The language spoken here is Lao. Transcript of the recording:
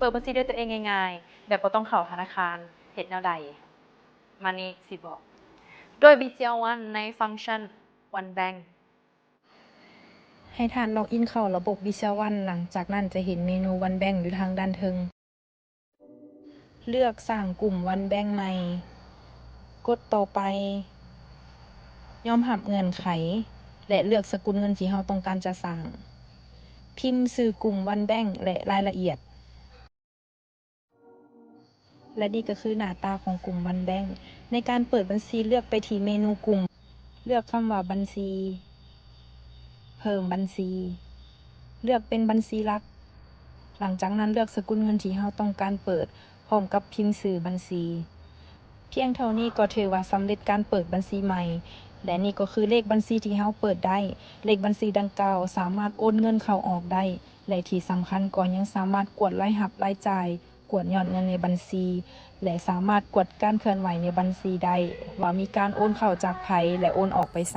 ປີດບັນຊີດ້ວຍຕົວເອງງ່າຍໆ ແບບບໍ່ຕ້ອງເຂົ້າທະນາຄານ. ເຮັດແນວໃດ? ມານີ້ຊິບອກ. ດ້ວຍ BCL One ໃນຟັງຊັນ One Bank. ໃຫ້ທ່ານລັອກອິນເຂົ້າລະບົບ BCL One ຫຼັງຈາກນັ້ນຈະເຫັນເມນູ One Bank ຢູ່ທາງດ້ານເທິງ. ເລືອກສ້າງກຸ່ມ One Bank ໃໝ່. ກົດຕໍ່ໄປ. ຍອມຮັບເງື່ອນໄຂ ແລະ ເລືອກສະກຸນເງິນທີ່ເຮົາຕ້ອງການຈະສ້າງ. ພິມຊື່ກຸ່ມ One Bank ແລະ ລາຍລະອຽດ. ແລະ ນີ້ກໍຄືໜ້າຕາຂອງກຸ່ມ One Bank. ໃນການເປີດບັນຊີ ເລືອກໄປທີ່ເມນູກຸ່ມ, ເລືອກຄຳວ່າບັນຊີ, ເພີ່ມບັນຊີ, ເລືອກເປັນບັນຊີຫຼັກ. ຫຼັງຈາກນັ້ນເລືອກສະກຸນເງິນທີ່ເຮົາຕ້ອງການເປີດ ພ້ອມກັບພິມຊື່ບັນຊີ. ພຽງເທົ່ານີ້ກໍຖືວ່າສຳເລັດການເປີດບັນຊີໃໝ່ ແລະ ນີ້ກໍຄືເລກບັນຊີທີ່ເຮົາເປີດໄດ້. ເລກບັນຊີດັ່ງກ່າວສາມາດໂອນເງິນເຂົ້າອອກໄດ້ ແລະ ທີ່ສຳຄັນກໍຍັງສາມາດກວດລາຍຮັບລາຍຈ່າຍ, ກວດຍອດເງິນໃນບັນຊີ ແລະ ສາມາດກວດການເຄື່ອນໄຫວໃນບັນຊີໄດ້ ວ່າມີການໂອນເຂົ້າຈາກໃຜ ແລະ ໂອນອອກໄປໃສ.